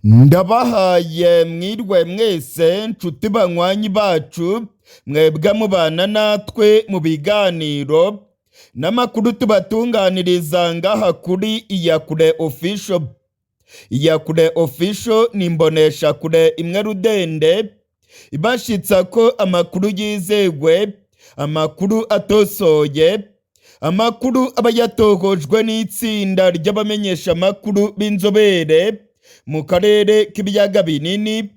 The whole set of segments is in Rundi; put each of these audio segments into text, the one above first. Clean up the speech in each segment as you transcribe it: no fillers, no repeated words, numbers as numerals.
Ndabahaye mwirwe mwese nshuti banywanyi bacu, mwebwe mubana natwe mu biganiro n'amakuru tubatunganiriza ngaha kuri Iyakure Official. Iyakure Official ni imboneshakure imwe rudende ibashitsa ko amakuru yizewe, amakuru atosoye, amakuru aba yatohojwe n'itsinda ry'abamenyeshamakuru b'inzobere mu karere k'ibiyaga binini,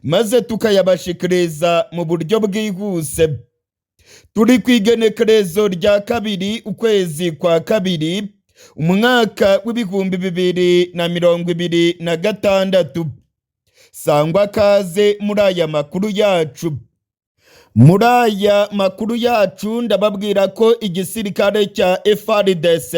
maze tukayabashikiriza mu buryo bwihuse. Turi ku igenekerezo rya 2 ukwezi kwa 2 umwaka w'2026. Sangwa kaze muri aya makuru yacu. Muri aya makuru yacu ndababwira ko igisirikare cya FARDC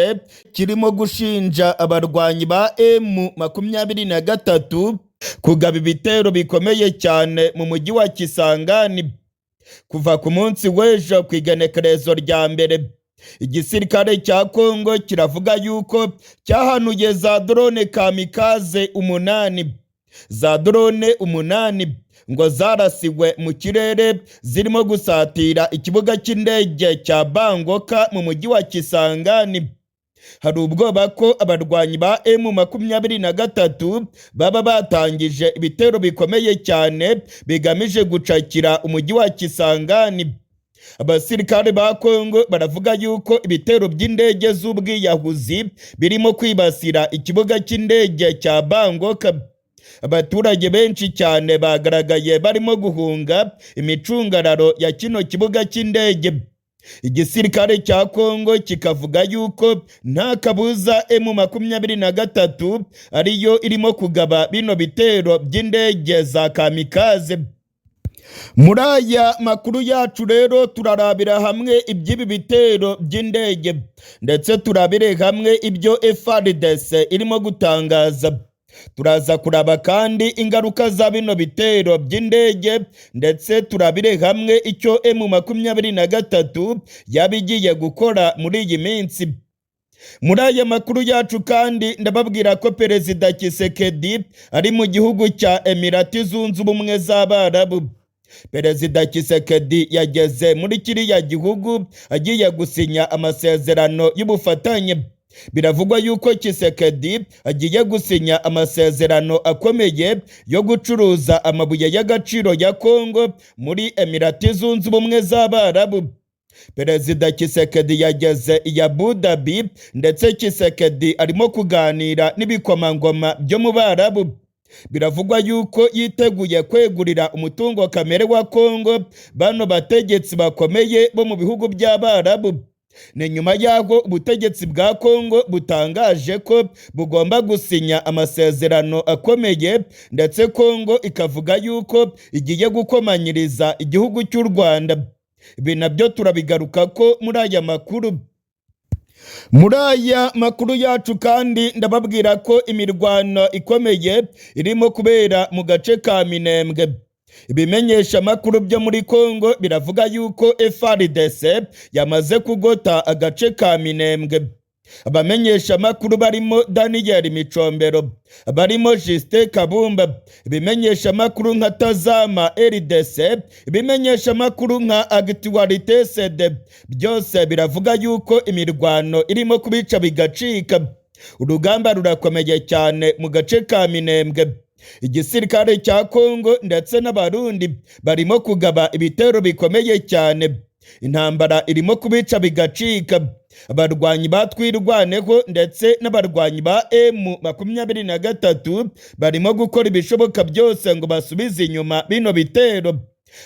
kirimo gushinja abarwanyi ba M23 kugaba ibitero bikomeye cyane mu mujyi wa Kisangani. Kuva ku munsi w'ejo ku igenekerezo rya 1, igisirikare cya Kongo kiravuga yuko cyahanuye za drone kamikaze 8. Za drone 8 ngo zarasiwe mu kirere zirimo gusatira ikibuga cy'indege cya Bangoka mu mujyi wa Kisangani. Hari ubwoba ko abarwanyi ba M23 baba batangije ibitero bikomeye cyane bigamije gucakira umujyi wa Kisangani. Abasirikare ba Kongo baravuga yuko ibitero by'indege z'ubwiyahuzi birimo kwibasira ikibuga cy'indege cya Bangoka. Abaturage benshi cyane bagaragaye barimo guhunga imicungararo ya kino kibuga cy'indege. Igisirikare cya Kongo kikavuga yuko nta kabuza M23 ariyo irimo kugaba bino bitero by'indege za kamikaze. Muri aya makuru yacu rero turarabira hamwe iby'ibi bitero by'indege, ndetse turabire hamwe ibyo FARDC irimo gutangaza. Turaza kuraba kandi ingaruka za bino bitero by'indege, ndetse turabire hamwe icyo M23 yaba igiye gukora muri iyi minsi. Muri aya makuru yacu kandi ndababwira ko Perezida Tshisekedi ari mu gihugu cya Emirati Zunze Ubumwe z'Abarabu. Perezida Tshisekedi yageze muri kiriya gihugu agiye gusinya amasezerano y'ubufatanye. Biravugwa yuko Tshisekedi agiye gusinya amasezerano akomeye yo gucuruza amabuye y'agaciro ya Kongo muri Emirati Zunze Ubumwe z'Abarabu. Perezida Tshisekedi yageze i Abu Dhabi, ndetse Tshisekedi arimo kuganira n'ibikomangoma byo mu Barabu. Biravugwa yuko yiteguye kwegurira umutungo kamere wa Kongo bano bategetsi bakomeye bo mu bihugu by'Abarabu. Ni nyuma y'aho ubutegetsi bwa Kongo butangaje ko bugomba gusinya amasezerano akomeye, ndetse Kongo ikavuga yuko igiye gukomanyiriza igihugu cy'u Rwanda. Ibi nabyo turabigaruka ko muri aya makuru. Muri aya makuru yacu kandi ndababwira ko imirwano ikomeye irimo kubera mu gace ka Minembwe. Ibimenyesha makuru byo muri Kongo biravuga yuko FARDC yamaze kugota agace ka Minembwe. Abamenyesha makuru barimo Daniel Micombero, barimo Justin Kabumba, ibimenyesha makuru nka Tazama RDC, ibimenyesha makuru nka Actualité CD, byose biravuga yuko imirwano irimo kubica bigacika. Urugamba rurakomeye cyane mu gace ka Minembwe. Igisirikare cya Kongo ndetse n'Abarundi barimo kugaba ibitero bikomeye cyane. Intambara irimo kubica bigacika. Abarwanyi ba Twirwaneho ndetse n'abarwanyi ba M23 barimo gukora ibishoboka byose ngo basubize inyuma bino bitero.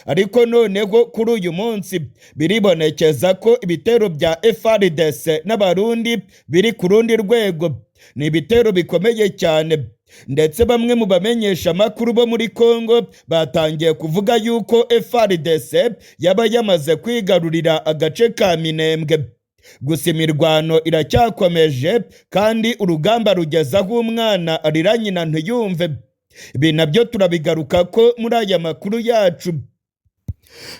Ariko noneho kuri uyu munsi biribonekeza ko ibitero bya FARDC n'Abarundi biri ku rundi rwego. Ni ibitero bikomeye cyane, ndetse bamwe mu bamenyesha amakuru bo muri Kongo batangiye kuvuga yuko FARDC yaba yamaze kwigarurira agace ka Minembwe. Gusa imirwano iracyakomeje kandi urugamba rugeza aho umwana arira nyina ntiyumve. Ibi nabyo turabigaruka ko muri aya makuru yacu.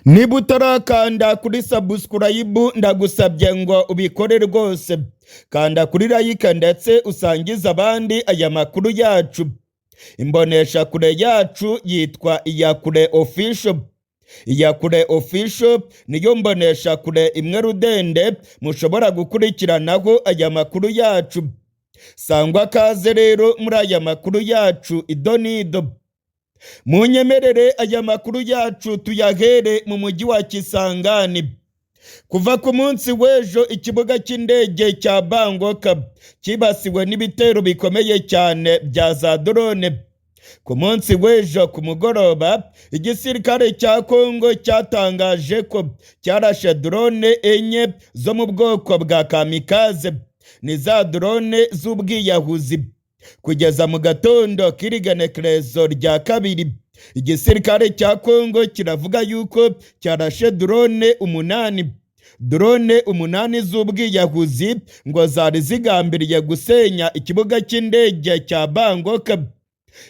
Niba utarakanda kuri subscribe, ndagusabye ngo ubikore rwose. Kanda kuri like ndetse usangize abandi aya makuru yacu. Imboneshakure yacu yitwa Iyakure Official. Iyakure Official niyo mboneshakure imwe rudende mushobora gukurikiranaho aya makuru yacu. Sangwa kaze rero muri aya makuru yacu idonido. Munyemerere aya makuru yacu tuyahere mu mujyi wa Kisangani. Kuva ku munsi w'ejo, ikibuga cy'indege cya Bangoka cyibasiwe n'ibitero bikomeye cyane bya za drone. Ku munsi w'ejo ku mugoroba, igisirikare cya Kongo cyatangaje ko cyarashe drone enye zo mu bwoko bwa kamikaze, ni za drone z'ubwiyahuzi. Kugeza mu gatondo k'irigenekerezo rya kabiri, igisirikare cya Kongo kiravuga yuko cyarashe drone 8, drone 8 z'ubwiyahuzi ngo zari zigambiriye gusenya ikibuga cy'indege cya Bangoka.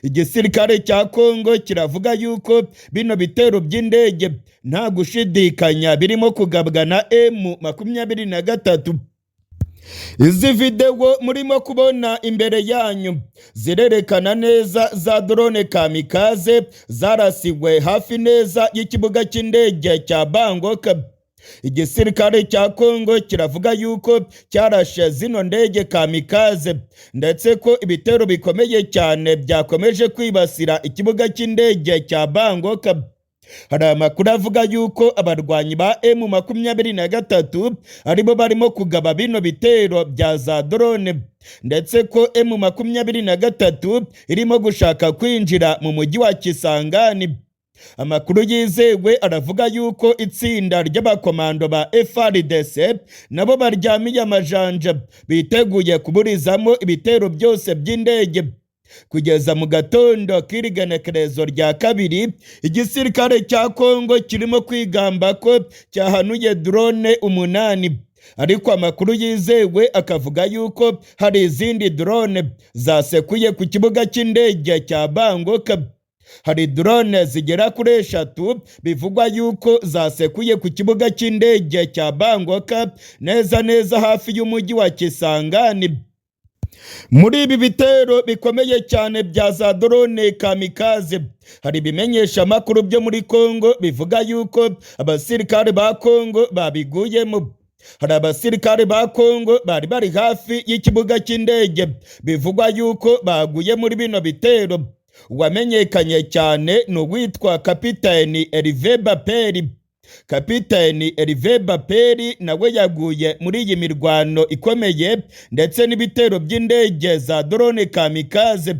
Igisirikare cya Kongo kiravuga yuko bino bitero by'indege nta gushidikanya birimo kugabwa na M23. Izi videwo murimo kubona imbere yanyu zirerekana neza za drone kamikaze zarasiwe hafi neza y'ikibuga cy'indege cya Bangoka. Igisirikare cya Kongo kiravuga yuko cyarashe zino ndege kamikaze, ndetse ko ibitero bikomeye cyane byakomeje kwibasira ikibuga cy'indege cya Bangoka. Hari amakuru avuga yuko abarwanyi ba M23 aribo barimo kugaba bino bitero bya za drone, ndetse ko M23 irimo gushaka kwinjira mu mujyi wa Kisangani. Amakuru yizewe aravuga yuko itsinda ry'abakomando ba FARDC nabo baryamiye amajanja, biteguye kuburizamo ibitero byose by'indege. Kugeza mu gatondo k'irigenekerezo rya kabiri, igisirikare cya Kongo kirimo kwigamba ko cyahanuye drone 8, ariko amakuru yizewe akavuga yuko hari izindi drone zasekuye ku kibuga cy'indege cya Bangoka. Hari drone zigera kuri 3 bivugwa yuko zasekuye ku kibuga cy'indege cya Bangoka, neza neza hafi y'umujyi wa Kisangani. Muri ibi bitero bikomeye cyane bya za drone kamikaze, hari ibimenyesha amakuru byo muri Kongo bivuga yuko abasirikare ba Kongo babiguyemo. Hari abasirikare ba Kongo bari bari hafi y'ikibuga cy'indege bivugwa yuko baguye muri bino bitero. Uwamenyekanye cyane ni uwitwa Kapiteni Herve Baperi. Kapiteni Herve Baperi nawe yaguye muri iyi mirwano ikomeye ndetse n'ibitero by'indege za drone kamikaze.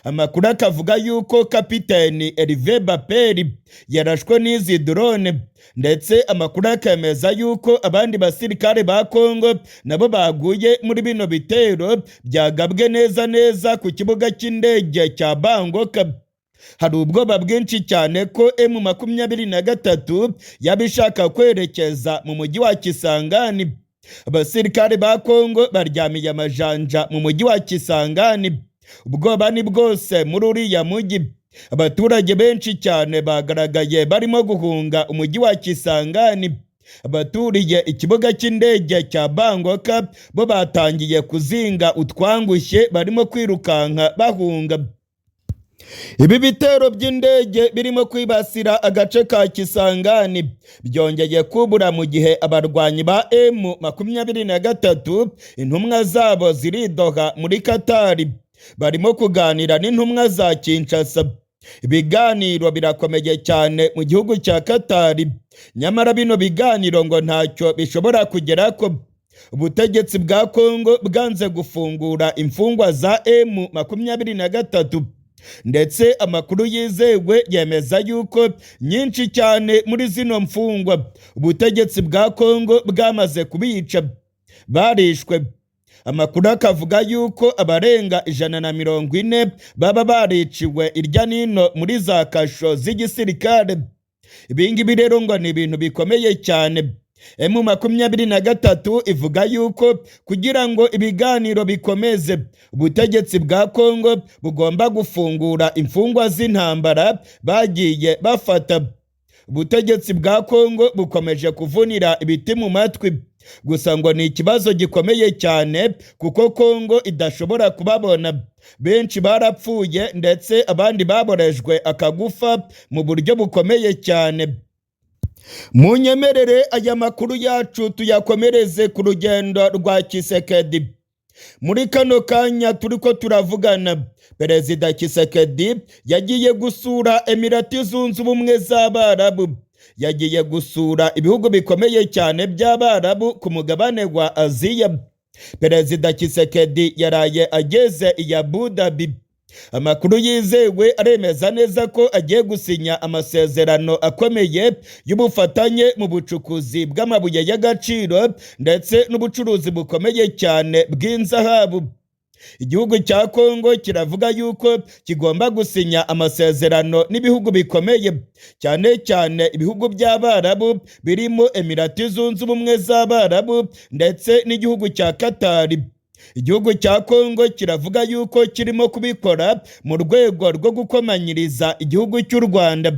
Amakuru akavuga yuko Kapiteni Herve Baperi yarashwe n'izi drone, ndetse amakuru akemeza yuko abandi basirikare ba Kongo nabo baguye muri bino bitero byagabwe neza neza ku kibuga cy'indege cya Bangoka. Hari ubwoba bwinshi cyane ko M23 yaba ishaka kwerekeza mu mujyi wa Kisangani. Abasirikare ba Kongo baryamiye amajanja mu mujyi wa Kisangani. Ubwoba ni bwose muri uriya mujyi. Abaturage benshi cyane bagaragaye barimo guhunga umujyi wa Kisangani. Abaturiye ikibuga cy'indege cya Bangoka bo batangiye kuzinga utwangushye, barimo kwirukanka bahunga. Ibi bitero by'indege birimo kwibasira agace ka Kisangani byongeye kubura mu gihe abarwanyi ba M23 intumwa zabo ziridoha muri Katari, barimo kuganira n'intumwa za Kinshasa. Ibiganiro birakomeye cyane mu gihugu cya Katari, nyamara bino biganiro ngo ntacyo bishobora kugerako. Ubutegetsi bwa Kongo bwanze gufungura imfungwa za M23, ndetse amakuru yizewe yemeza yuko nyinshi cyane muri zino mfungwa ubutegetsi bwa Kongo bwamaze kubica, barishwe. Amakuru akavuga yuko abarenga 140 baba bariciwe irya nino muri za kasho z'igisirikare. Ibingibi rero ngo ni ibintu bikomeye cyane. M23 ivuga yuko kugira ngo ibiganiro bikomeze, ubutegetsi bwa Kongo bugomba gufungura imfungwa z'intambara bagiye bafata. Ubutegetsi bwa Kongo bukomeje kuvunira ibiti mu matwi. Gusa ngo ni ikibazo gikomeye cyane kuko Kongo idashobora kubabona. Benshi barapfuye ndetse abandi baborejwe akagufa mu buryo bukomeye cyane. Munyemerere aya makuru yacu tuyakomereze ku rugendo rwa Tshisekedi. Muri kano kanya turiko turavugana, Perezida Tshisekedi yagiye gusura Emirati Zunze Ubumwe z'Abarabu. Yagiye gusura ibihugu bikomeye cyane by'Abarabu ku mugabane wa Aziya. Perezida Tshisekedi yaraye ageze i Abu Dhabi. Amakuru yizewe aremeza neza ko agiye gusinya amasezerano akomeye y'ubufatanye mu bucukuzi bw'amabuye y'agaciro ndetse n'ubucuruzi bukomeye cyane bw'inzahabu. Igihugu cya Kongo kiravuga yuko kigomba gusinya amasezerano n'ibihugu bikomeye cyane cyane ibihugu by'Abarabu birimo Emirati Zunze Ubumwe z'Abarabu ndetse n'igihugu cya Katari. Igihugu cya Kongo kiravuga yuko kirimo kubikora mu rwego rwo gukomanyiriza igihugu cy'u Rwanda.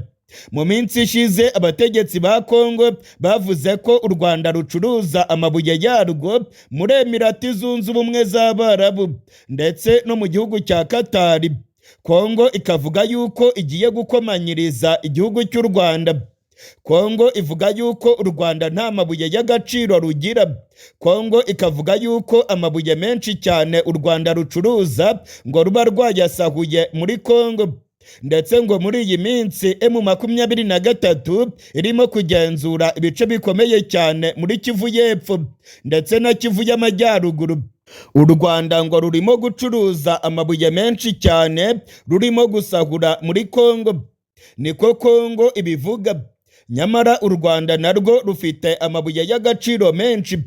Mu minsi ishize abategetsi ba Kongo bavuze ko u Rwanda rucuruza amabuye yarwo muri Emirati Zunze Ubumwe z'Abarabu ndetse no mu gihugu cya Katari. Kongo ikavuga yuko igiye gukomanyiriza igihugu cy'u Rwanda. Kongo ivuga yuko u Rwanda nta mabuye y'agaciro rugira. Kongo ikavuga yuko amabuye menshi cyane u Rwanda rucuruza ngo ruba rwayasahuye muri Kongo. Ndetse ngo muri iyi minsi M23 irimo kugenzura ibice bikomeye cyane muri Kivu y'Epfo ndetse na Kivu y'Amajyaruguru. U Rwanda ngo rurimo gucuruza amabuye menshi cyane rurimo gusahura muri Kongo. Niko Kongo ibivuga. Nyamara u Rwanda narwo rufite amabuye y'agaciro menshi.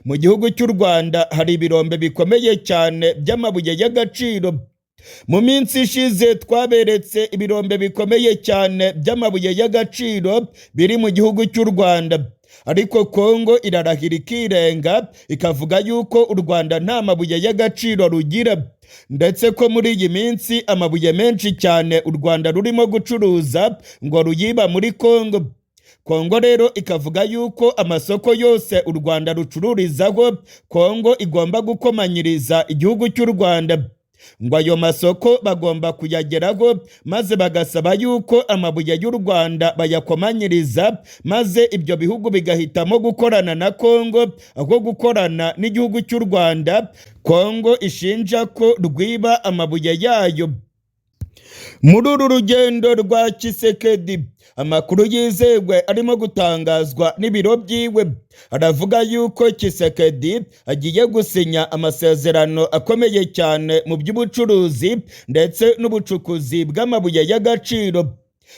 Mu gihugu cy'u Rwanda hari ibirombe bikomeye cyane by'amabuye y'agaciro. Mu minsi ishize twaberetse ibirombe bikomeye cyane by'amabuye y'agaciro biri mu gihugu cy'u Rwanda. Ariko Kongo irarahira ikirenga ikavuga yuko u Rwanda nta mabuye y'agaciro rugira, ndetse ko muri iyi minsi amabuye menshi cyane u Rwanda rurimo gucuruza ngo ruyiba muri Kongo. Kongo rero ikavuga yuko amasoko yose u Rwanda rucururizaho Kongo igomba gukomanyiriza igihugu cy'u Rwanda. Ngo ayo masoko bagomba kuyageraho maze bagasaba yuko amabuye y'u Rwanda bayakomanyiriza, maze ibyo bihugu bigahitamo gukorana na Kongo aho gukorana n'igihugu cy'u Rwanda Kongo ishinja ko rwiba amabuye yayo. Muri uru rugendo rwa Tshisekedi, amakuru yizewe arimo gutangazwa n'ibiro byiwe aravuga yuko Tshisekedi agiye gusinya amasezerano akomeye cyane mu by'ubucuruzi ndetse n'ubucukuzi bw'amabuye y'agaciro.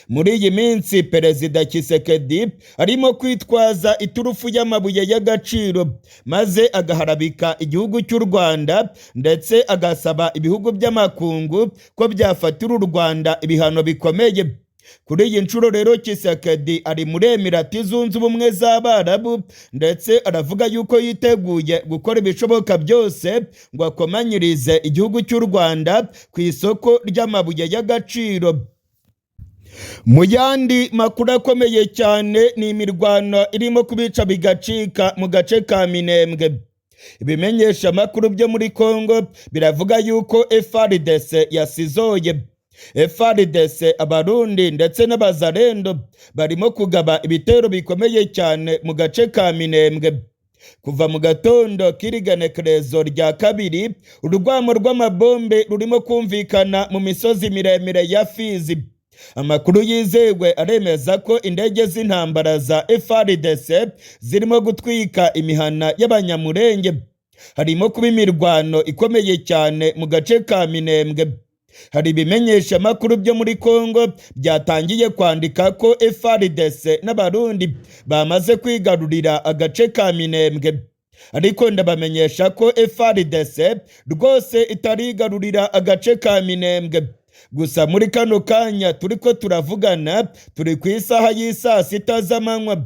Muri iyi minsi Perezida Tshisekedi arimo kwitwaza iturufu y'amabuye y'agaciro maze agaharabika igihugu cy'u Rwanda ndetse agasaba ibihugu by'amakungu ko byafatira u Rwanda ibihano bikomeye. Kuri iyi nshuro rero Tshisekedi ari muri Emirati Zunze Ubumwe z'Abarabu ndetse aravuga yuko yiteguye gukora ibishoboka byose ngo akomanyirize igihugu cy'u Rwanda ku isoko ry'amabuye y'agaciro. Mu yandi makuru akomeye cyane ni imirwano irimo kubica bigacika mu gace ka Minembwe. Ibimenyesha amakuru byo muri Kongo biravuga yuko FARDC yasizoye. FARDC, Abarundi ndetse n'Abazarendo barimo kugaba ibitero bikomeye cyane mu gace ka Minembwe. Kuva mu gatondo k'irigenekerezo rya kabiri, urwamo rw'amabombe rurimo kumvikana mu misozi miremire ya Fizi. Amakuru yizewe aremeza ko indege z'intambara za FARDC zirimo gutwika imihana y'Abanyamurenge. Harimo kuba imirwano ikomeye cyane mu gace ka Minembwe. Hari ibimenyesha amakuru byo muri Kongo byatangiye kwandika ko FARDC n'Abarundi bamaze kwigarurira agace ka Minembwe. Ariko ndabamenyesha ko FARDC rwose itarigarurira agace ka Minembwe. Gusa muri kano kanya turiko turavugana, turi ku isaha y'isaa sita z'amanywa.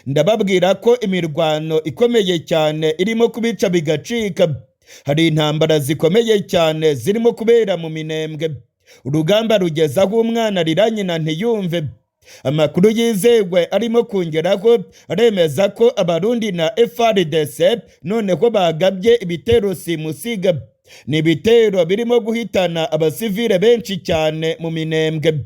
Ndababwira ko imirwano ikomeye cyane irimo kubica bigacika. Hari intambara zikomeye cyane zirimo kubera mu Minembwe. Urugamba rugeze aho umwana arira nyina ntiyumve. Amakuru yizewe arimo kongeraho aremeza ko Abarundi na FARDC noneho bagabye ibitero simusiga. Ni ibitero birimo guhitana abasivile benshi cyane mu Minembwe.